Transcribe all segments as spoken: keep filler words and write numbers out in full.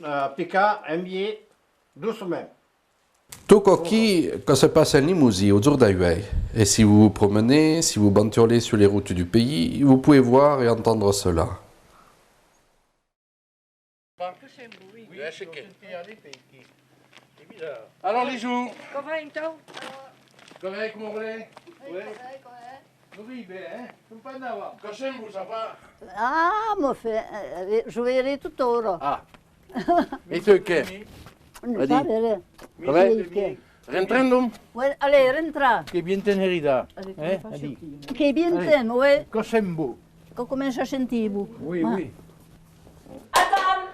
Euh, picar un biais doucement. Tot çò qui, que se passe en Lemosin au jorn d'auei. Et si vous vous promenez, si vous bantiolez sur les routes du pays, vous pouvez voir et entendre cela. Alors, les jours. Comment est-on? Comment, comment vous voulez? Oui. Nos vivons, hein? Nous pas d'avoir. Cachez-vous, ça va? Ah, mon frère, euh, je verrai tout à l'heure. Ah. E tu qué? Vas-y. Comment? Rentrem donc? Ouais, allez, rentra. Que bien temps, Herida. Hein? Vas-y. Que bien temps, ouais. Cachez-vous. Que comença a sentir-vous. Oui, oui. Atam!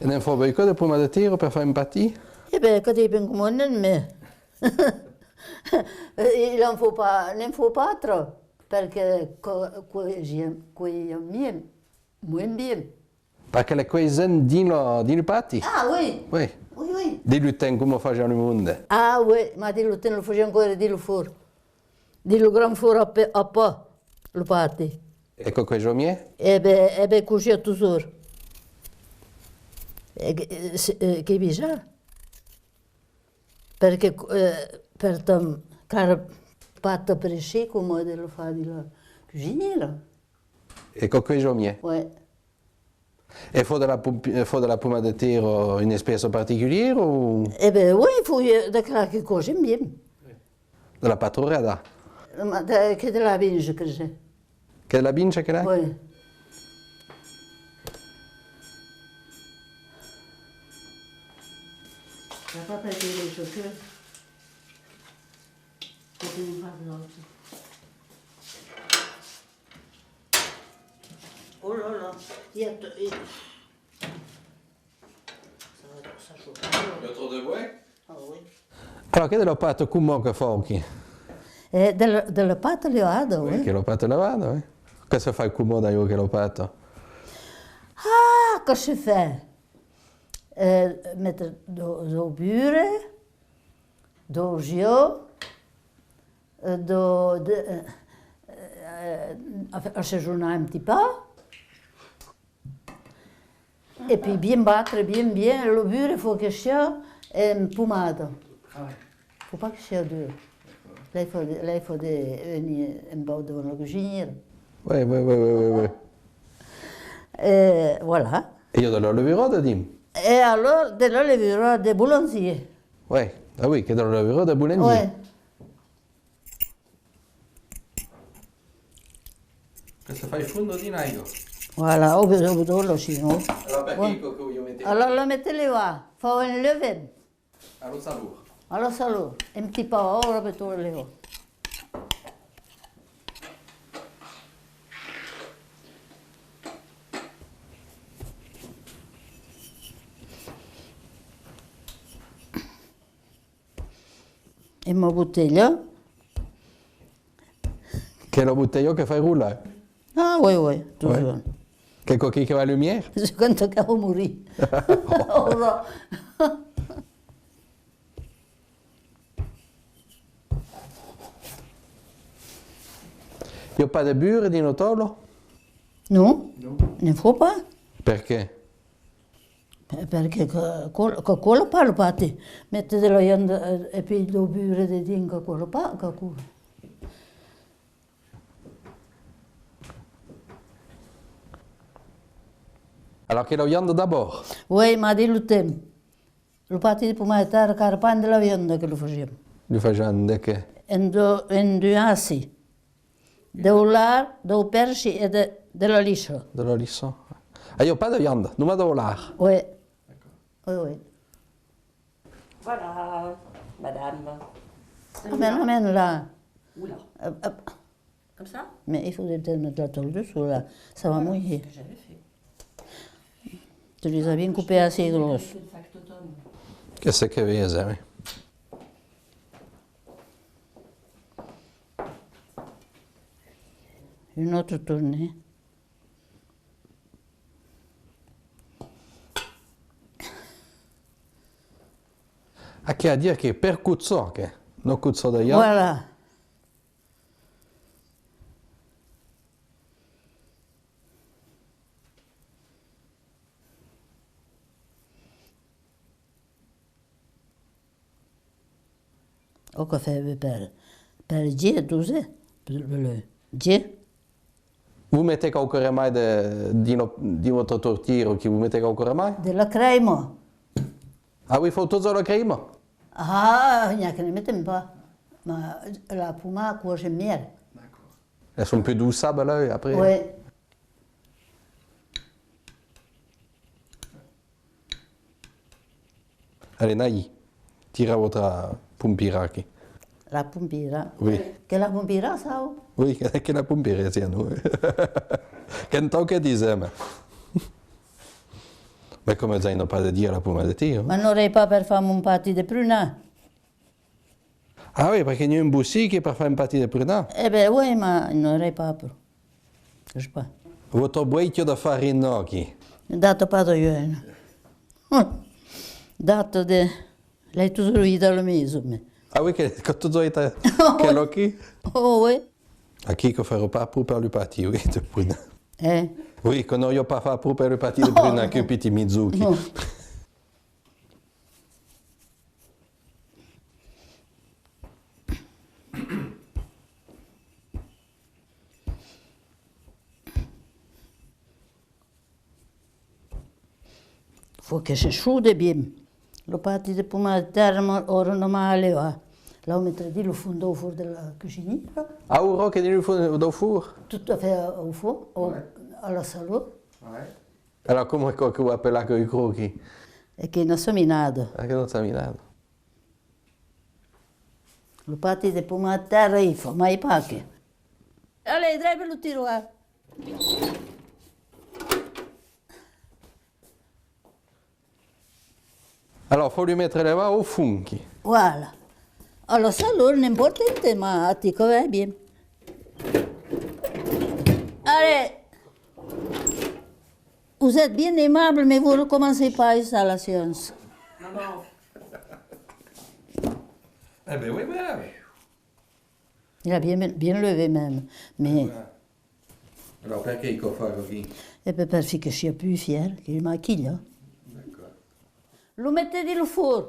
E ne'n fau beucòp de pomas de tèrra per far un pati? E ben, que depend coma ne'n met. E ne'n fau pas, ne'n fau pas tròp, perque co-, coejan, coejan bien, moen bien. Perque le coejan dins lo, dins lo pati? Ah, oui. Oui. Oui, oui. Dins lo temps, coma fasiá lo monde? Ah, oui, mas dins lo temps lo fasián coire dins lo forn. Dins lo grand forn a pa, a pa, lo pati. E quò coeja miei? E ben, e ben, coeja totjorn. E que, e, se, e, que visa? Perque, eh, pertant, cal pas precís coma de lo far dins la cosinièra. E quò coeja miei? Ouais. E fau de la pom-, e fau de la poma de tèrra una espècia particulièra o? E ben, oui, fau, eh, de quela que coejan bien. De la patrorada? Ma de, que de la vinja, que se. Que de la vinja, que la? Oui. La papa que le choquer. Que te me parles l'autre. Oh là là, il y a t-, il Ça, ça chauffe. Il y a trop de bruit? Ah oui. Alora, quò de la pata, coma que fau aquí? Eh, de la, de la pata levada, oui. Oui, qu'es la pata levada, oui. Que se fai coma, d'ailleurs, quela pata? Ah, que se fai? Eh, metre dau, dau burre, daus uòus, eh, dau, de, eh, eh, assajonar un petit pauc. E puèi bien batre, bien, bien, lo burre fau que siá en pomada. Ah ouais. Fau pas que siá dur. Là, il faut, là, il faut de, venir un pauc davant la cosinièra. Ouais, ouais, ouais. E voilà. E i a de la levurada dins? E alòrs, de la levurada de bolangier. Ouais, ah oui, qu'es de la levurada de bolangier. Ouais. Que se fai fondre dins l'aiga. Voilà, o be-, o bedòla, sinon. Alòrs, perqué que, que vos i metètz? Alòrs, la mete levar, fau un levent. A la salor. A la salor, un petit pauc, aura, per tot levar. E ma botelha. Qu'es la botelha que fai rolar. Ah, oui, oui, totjorn. Qu'es quò aquí que va lumière? Se canta que vau morir. Aura. I a pas de burre dins la taula? Non, ne'n fau pas. Perqué? Per-, perque que còl-, que còla pas lo pati. Mete de la vianda, eh, e puèi dau burre dedins que còla pas, que còla. Alòrs que la vianda d'abòrd? Oui, mas dins lo temps. Lo pati de pomas de tèrra, qu'èra pas de la vianda que lo fasiam. Lo fasiam de qué? En do-, en dau aci. Dau lard, dau persil e de, de l'alissa. De l'alissa. Ah, i a pas de vianda, nonmàs dau lard. Oui. Oui, oui. Voilà, madame. Amène, amène là. Oula. Euh, euh. Comme ça? Mais il faut que tu mettes la tôle dessous, là. Ça va mouiller. C'est ce que j'avais fait. Tu les as bien coupées assez grosses. Qu'est-ce que vise, oui. Une autre tournée. Aquò a dire que per cochar, que non cochar d'aiat. Voilà. Ò, que fève per, per gier, tu sè, per, per le gier. Vos metètz quauquarren mai de, dins lo, dins vòstra tortilha, que vos metètz quauquarren mai? De la crèma. Ah oui, fau totjorn la crèma? Ah, n'i a que ne meten pas. Ma la poma, aquò, j'aime bien. D'accord. Elles sont plus douces, là, après. Ouais. Allez, Naï, tira vòstra pompira aquí. La pompira? Oui. Que la pompira, ça? Oui, que la pompira, siá, non? Qu'entau que disèm. Mès coma ja, i n'a pas de dire la poma de tir, hein? Mas n'aurèi pas per far mon pati de pruna? Ah oui, perque n'i a un bocin que per far un pati de pruna. Eh ben, oui, mas n'aurèi pas pro. Je sais pas. Vòstra boèita de farina aquí. Data pas de jeune. Data de, l'ai toujours eu dans la maison, mais. Ah oui, que, que tu as été, que l'as qui? Oh, oui. Aquí que farà pas pro per le pati, oui, de pruna. Eh? Oui, que n'auriá pas far pro per le pati de pruna, que petit mizuki. Non. Fau que se chaude bien. Lo pati de poma de tèrra, aura una mala leva. L'au metre dins lo fons dau forn de la cuisinièra. Aura que dins lo fons dau forn? Tout à fait au fond, au, à la chaleur. Ouais. Alòrs, coma aquò que vos apelètz aquò, aquí? E que una chaminada. Ah, que una chaminada. Lo pati de poma de tèrra, i fau mai pas que. Allez, drave lo tiroir. Alòrs, fau lo metre levar au fons, qui. Voilà. Alòrs, ça, lo, n'importe, ma, a ti que va bien. Allez. Vous êtes bien aimable, mais vous recommencez pas ça, la séance. Ah bon? Eh ben oui, ben. Il a bien, bien levé même, mais. Ouais. Alòrs, perqué i cau far aquí? E ben, per fi que sia pus fièr, que maquilha. D'accord. Lo mete dins lo forn.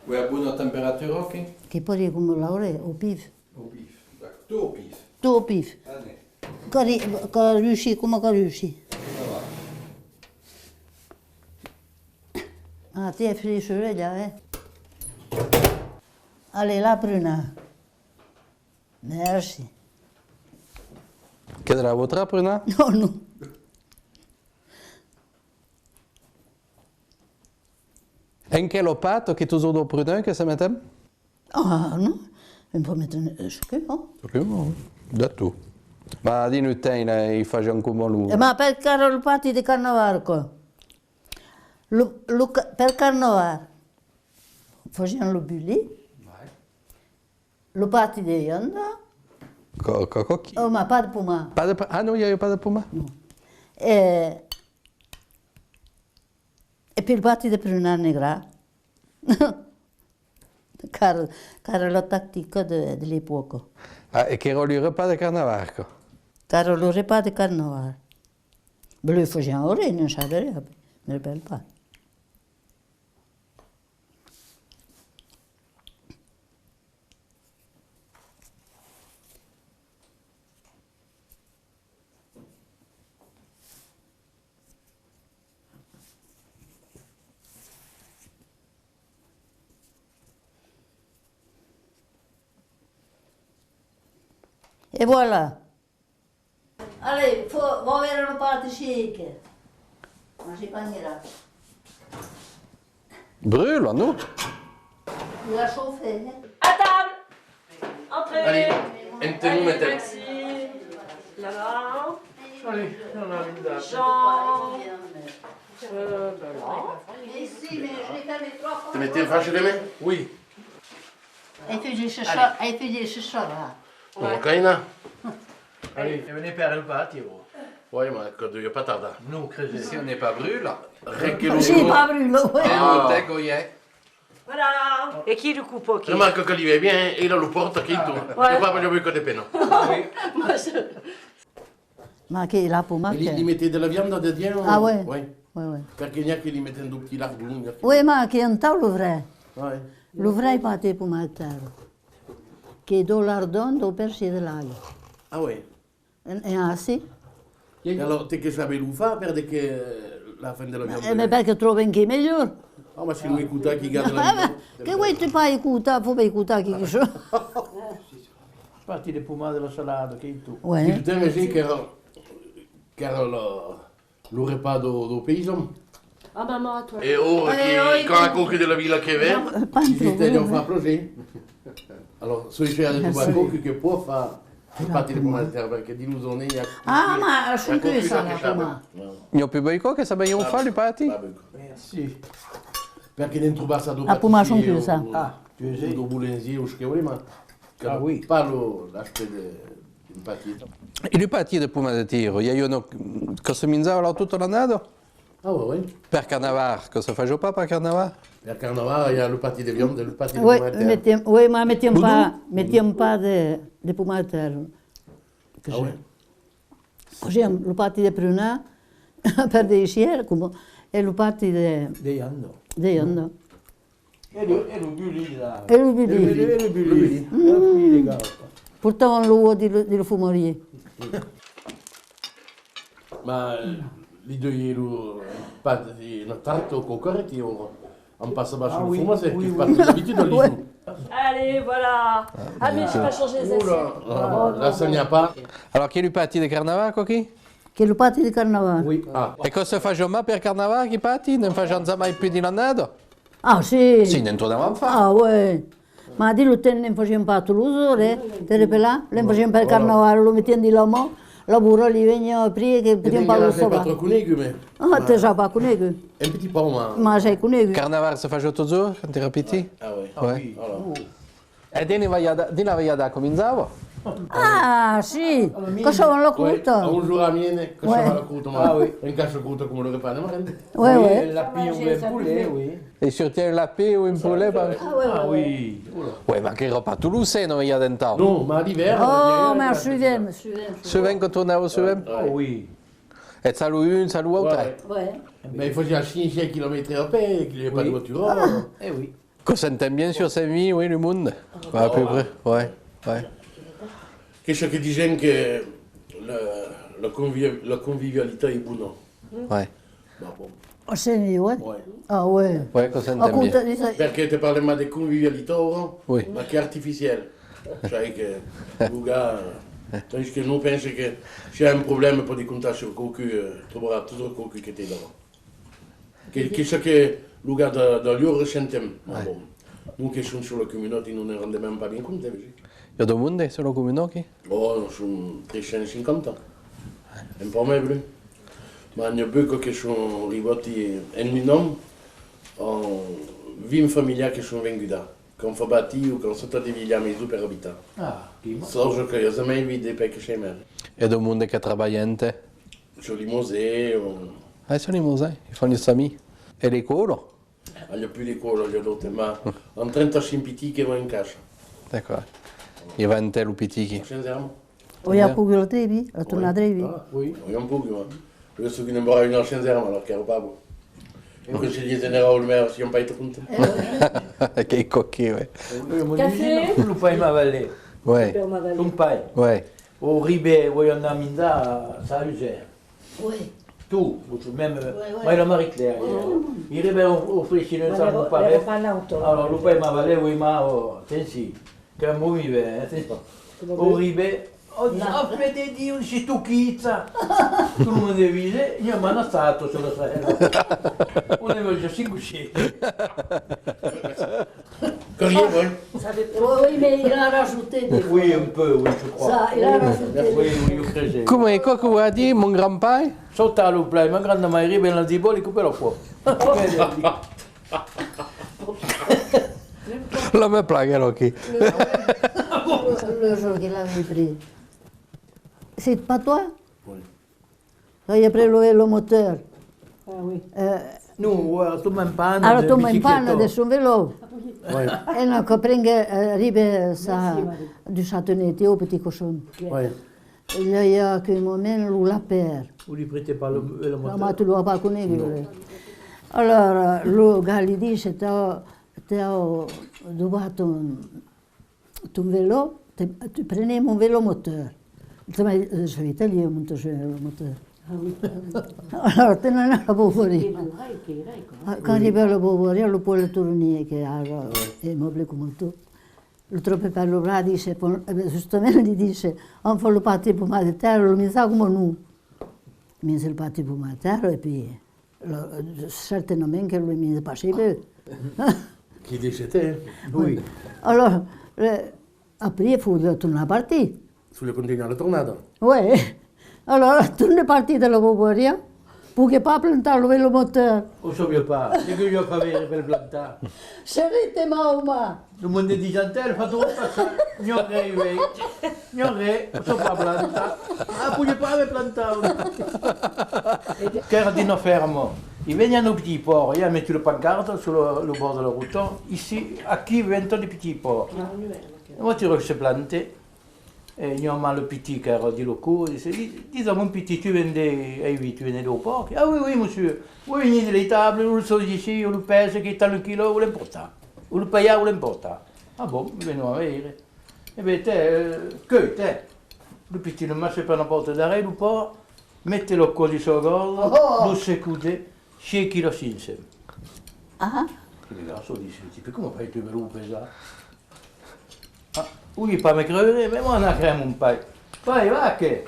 Oui, a bona temperatura, ok? Que pòdi coma l'aure, au pif. Au pif, d'accord. Tot au pif. Tot au pif. Allez. Cari-, caruci, coma caruci. Ça va. Ah, t'es frit sur là, eh? Allez, la pruna. Merci. Qu'es de la vòstra pruna? Non, non. En quela pata que tu as dau prunar que se metem? Ah, non. Un pòt metre, eh, çò que, non? Çò que, non. De tot. Ma dins lo temps, là, i fasián coma lo... E ma per car-, lo pati de carnaval, quoi. Lo, lo ca-, per carnaval, fasián lo bulí. Ouais. Lo pati de vianda. Co-, co-, coqui. Oh, ma pas de poma. Pas de pa-, ah non, i aviá pas de poma? Non. E, e puèi lo pati de pruna negra. Car, car la tactica de, de l'epòca. Ah, e qu'èra lo repas de carnaval, quoi. Car lo repas de carnaval. Lo fasián aura, non sabe, me rapèle pas. E voilà. Allez, fau, vau veire lo pati chic. Mas i panhirà. Brula, non? Il a chauffé, hein? À table! Entrez! Allez, entrez, Maxime. Là-bas. Allez, on a une date. Jean. Euh, ben là. Ici, mais je l'ai fermé trois fois. Te metes en face de moi? Oui. Ai fugit se sò-, ai fugit se sòrra. Coma caina. Allez, e venez per el pati, oh. Oui, ma que deu pas tardar. Non, crese. Si on n'est pas brûlé. Ren que lo... Si, pas brûlé, oui. Ah. Lo tec, oh, yeah. Voilà. E qui lo copa, qui? Remarca que li va bien, e la lo pòrta, quito. Ouais. E pas, pas de pena. Ma que la poma. E li, que li metètz de la vianda dedins? Ah, ouais. Ouais. Ouais, ouais. Perque n'i a que li metètz dau petit lardon, n'i a que... Ouais, ma que entau lo vrai. Ouais. Lo vrai pâté de poma de tèrra. Que dau lardon, dau persil e de l'alh. Ah, ouais. E, e aicí. E alors, te que sabes lo far, per de que la fin de la vianda... Eh, mais perque tròben qu'es melhor. Ah, ma si lo escota qui garda la... Que vòs-tu pas escotar, fau pas escotar qui que soi. Pâté de poma de la salada, quito. Ouais. Dins lo temps, qu'èra, qu'èra lo, lo repàs dau, dau païsan. Ah, maman, à toi. E ora que, quand aquò que de la vila que ven, si te deu far plaser. Alors, soi cher de trobar quauqu'un que pòt far lo pâté de poma de tèrra, perque dins lo zone i a... Ah, ma son que ça, la poma. N'i a pus beucòp que sabián far lo pâté. Merci. Perque ne'n trobar ça dau pâtissier o dau bolengier o çò que vòles, ma... Ah, oui. Pas lo, l'aspèct de, d'un pâté. E lo pâté de poma de tèrra, i a una que se minjava la tota l'annada? Ah, ouais, ouais. Per carnaval, que se fasiá pas per carnaval? Per carnaval, i a lo pâté de vianda e lo pâté de poma de tèrra. Oui, ma metiam pas, metiam pas de, de poma de tèrra. Ah, ouais. Fasiam lo pâté de prunas, per de dessèrt, coma, e lo pâté de... De vianda. De vianda. E lo, e lo bulí, la. E lo bulí. E lo bulí. E lo bulí. Mm. Portavan lo uòu dins lo, dins lo fumarièr. Ma, eh, li deu ier lo, eh, pas, eh, una tarta o quauqua ren, o, an passat sus lo fromatge, qu'es pas d'abitude, li. Allez, voilà. Ah, mais j'ai pas changé les assiettes. La, ça n'y a pas. Alors, qu'es lo pâté de carnaval, quò-quí? Qu'es lo pâté de carnaval. Oui. Ah. E quò se fasiá mai per carnaval, queu pâté? Ne'n fasián jamai pus dins l'annada? Ah, si. Si, ne'n tornavan far. Ah, ouais. Ma dins lo temps ne'n fasiam pas tots los jorns, eh. Te rapelas? Ne'n fasiam per carnaval, lo metiam dins la man, la borra li veniá après que podiam pas lo sauvar. Pas tròp conegut, mais... Ah, te n'as pas conegut. Un petit pauc, ma... Ma j'ai conegut. Carnaval se fasiá totjorn quand t'èras petit? Ah, ouais. Ouais. Ah, oui. E dins la velhada, dins la velhada començava? Ah, si, caçavan la crota. A onze oras e mièja, caçavan la crota, ma en caça crota coma lo repàs de marenda. Ouais, ouais. E lapin o un polet, oui. E surtot un lapin o un polet, pas... Ah, oui. Ouais, ma qu'èra pas tots los ans, la velhada entau. Non, ma l'ivèrn. Oh, ma sovent, sovent. Sovent que tornava, sovent? Ah, oui. E chas lo un, chas l'autre. Ouais. Mais il faut dire cinc cents kilomètres à pé, qu'il n'y a pas de voiture. Eh oui. Que s'entend bien sur Saint-Denis, oui, lo monde. Ouais, à peu près, ouais, ouais. Qu'es çò que disen que la, la convi-, la convivialitat es bona. Ouais. Bah, bon. A Saint-Denis, ouais. Ouais. Ah, ouais. Ouais, que s'entend bien. Perque te parlem mai de convivialitat, aura, oui, ma qu'es artificiel. Sai que lo gars, tandis que non, pense que si a un problème, pòdi comptar sur quauqu'un, eh, trobarà totjorn quauqu'un que t'aidava. Que, qu'es çò que lo gars de, de Liuc ressentem. Ouais. Bon. Nos que som sur la comuna, nos ne'n rendem pas bien compte, vesi. I a de monde sur la comuna, aquí? Oh, son tres cents cinquanta. Un pauc mai, plus. Ma n'i a beucòp que son ribati en un an, an vint familhas que son vengudas, qu'an fach bastir o qu'an sautat de vièlhas maisons per abitar. Ah, que... Sauf que i a jamai vist de pèc que chez mèr. E de monde que trabalhan, eh? Sur Limosé, o... Ah, sur Limosé, i fan los amis. E l'escòla? Ah, i a pus d'escòla, i a d'autres, ma an trenta-cinc pitits que van en classa. D'acòrd. E van ente, los pitits? A Sent German. O i a pogut la drevi, la tornar drevi. Ah, oui. O i a pogut, ma. Lo segon en vora una Sent German, alors qu'èra pas bon. Lo conseller generau, lo maire, siam pas estat contents. Qu'es coquin, ouais. Cafè? Lo pair Mavalet. Ouais. Ton pair. Ouais. O ribe, vòli anar minjar a Salusa. Oui. Tu, o tu même, ouais, ouais, mai la Marie-Claire, oui, eh. Oui. I ribe o, o fresquin, ça, mon pare. Alors, lo pair Mavalet, oui, ma, o, atencion. Que mo mi ve, eh, atencion. O ribe, o, o, fre de Diu, si tu quitas. Tout le monde vise, io m'hanno stato sulla sera. Una voce cinque o sei. Carrier, ouais. Oui, oui, mais il a rajouté des fois. Oui, un peu, oui, je crois. Ça, il a rajouté des fois. Oui, oui, je crois. Coma es quò que vòu dire, mon grand-pair? Sautar lo plan, ma granda maire, ben la dibòli, copa lo fòc. La me plague, là, aquí. Le, le jour qu'il avait pris. C'est pas toi? Oui. Quand il a pris le, le moteur. Ah oui. Euh, Non, ara tomba en pana. Ara tomba en pana de son velò. E non, que prengue, eh, arribe sa, du Châtenay, au petit cochon. Li a qu'un moment, lo la perd. Vous lui prêtez pas le, le moteur? Mas tu lo as pas conegut, lui. Alors, lo gars li ditz: t'as, t'as dobat ton, ton velò, te, tu prenais mon vélo moteur. Te, je vais te lire mon vélo moteur. Alors, te n'en as pas volé. Quand arriba a la Beauvoirie, lo paure tornier que ara, e mobile com tu. Lo tròpe per lo braç, ditz, bon, eh ben, justament, li ditz: enfin, lo partit pour ma terre, lo misa coma non. Misa lo partit pour ma terre, e puis, lo, certainement que lo misa pas si peu. Qui disait, oui. Alors, le, après, il faut tornar partir. Sous le continuer la tornada. Ouais. Alors, torne partir de la Beauvoirie, poguèt pas plantar lo vélomoteur. O sabiá pas, de que jo fai per plantar? Seré te mau, ma. Lo monde disent: el fa tot passar, n'i a res, uèi. N'i a res, o sap pas plantar. Ah, poguèt pas aver plantat. Qu'èra dins una fèrma. I venián lo petit pòrc, i a metut la pancarta sus lo, lo bòrd de la rota: ici, aquí venden les petits porcs. La voiture se plante. E n'i a mal lo petit qu'èra dins lo cor, ditz: dis, dis a mon petit, tu vendes, ai vist, tu vendes dau pòrc? Ah oui, oui, monsieur, oui, ni de l'étable, o lo sòs ici, o lo pèse, que tant lo quilò, o l'emportar. O lo paiar, o l'emportar. Ah bon, venon a veire. E ben, tè, eh, que, tè. Lo petit lo massa per la pòrta darrèr, lo pòrc, mete lo còs dins sa gòrda, lo secode, sièis quilòs cinc cents. Ah! E le garçon ditz: petit, coma fai-tu per lo pesar? Ah, vòli pas me creure, mas m'anarè cremar mon pair. Pair, va que!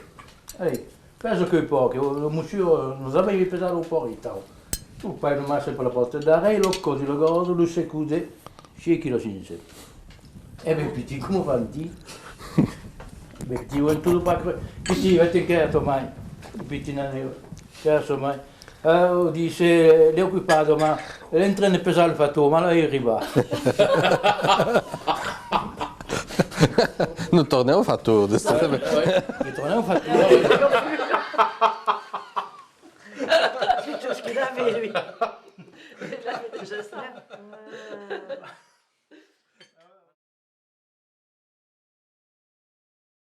Allez, pesa queu pòrc, que lo, lo monsieur, eh, nos a mai pesat lo pòrc e tau. Lo pair lo massa per la pòrta darrèr, lo còs dins la gòrda, lo secode, sièis quilòs cinc cents. E ben, petit, coma fan-ti? Ben, petit, vòli tot pas creure. Petit, va-te'n quèrre a ta mair. Petit, non, non, quèrre a sa mair. Eh, o ditz, eh, l'ai ocupada, ma l'ai en tren de pesar lo factor, ma l'ai arribat. Non tornèt au factor, de... Ouais, ouais, ne tornèt au factor. C'est tout ce qu'il avait, lui. Il avait déjà ça.